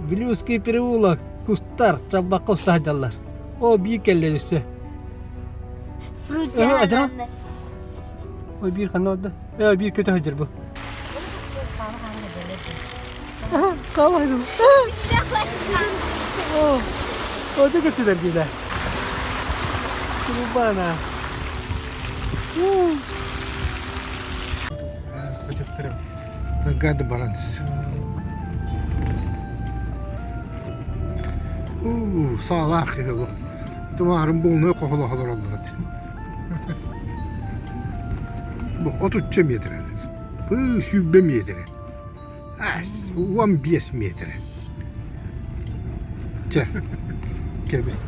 Вилюйский переулок, кустар, чалбахха уста сылдьаллар. Оо, биир кэллэр өссө. Адьара. Ой, биир ханна барда? Ээ, биир көтө сылдьар бу. Хаалайдым. Оо, о, көттүлэр диилэ. Кулубана. Гады баланс. Уу, саалаах киһи бу. Тумаарым буолуна кохоло олороллор этэ. Бу отучча метр. Пыы 120 метр. 15 метр. Чэ, кэбис.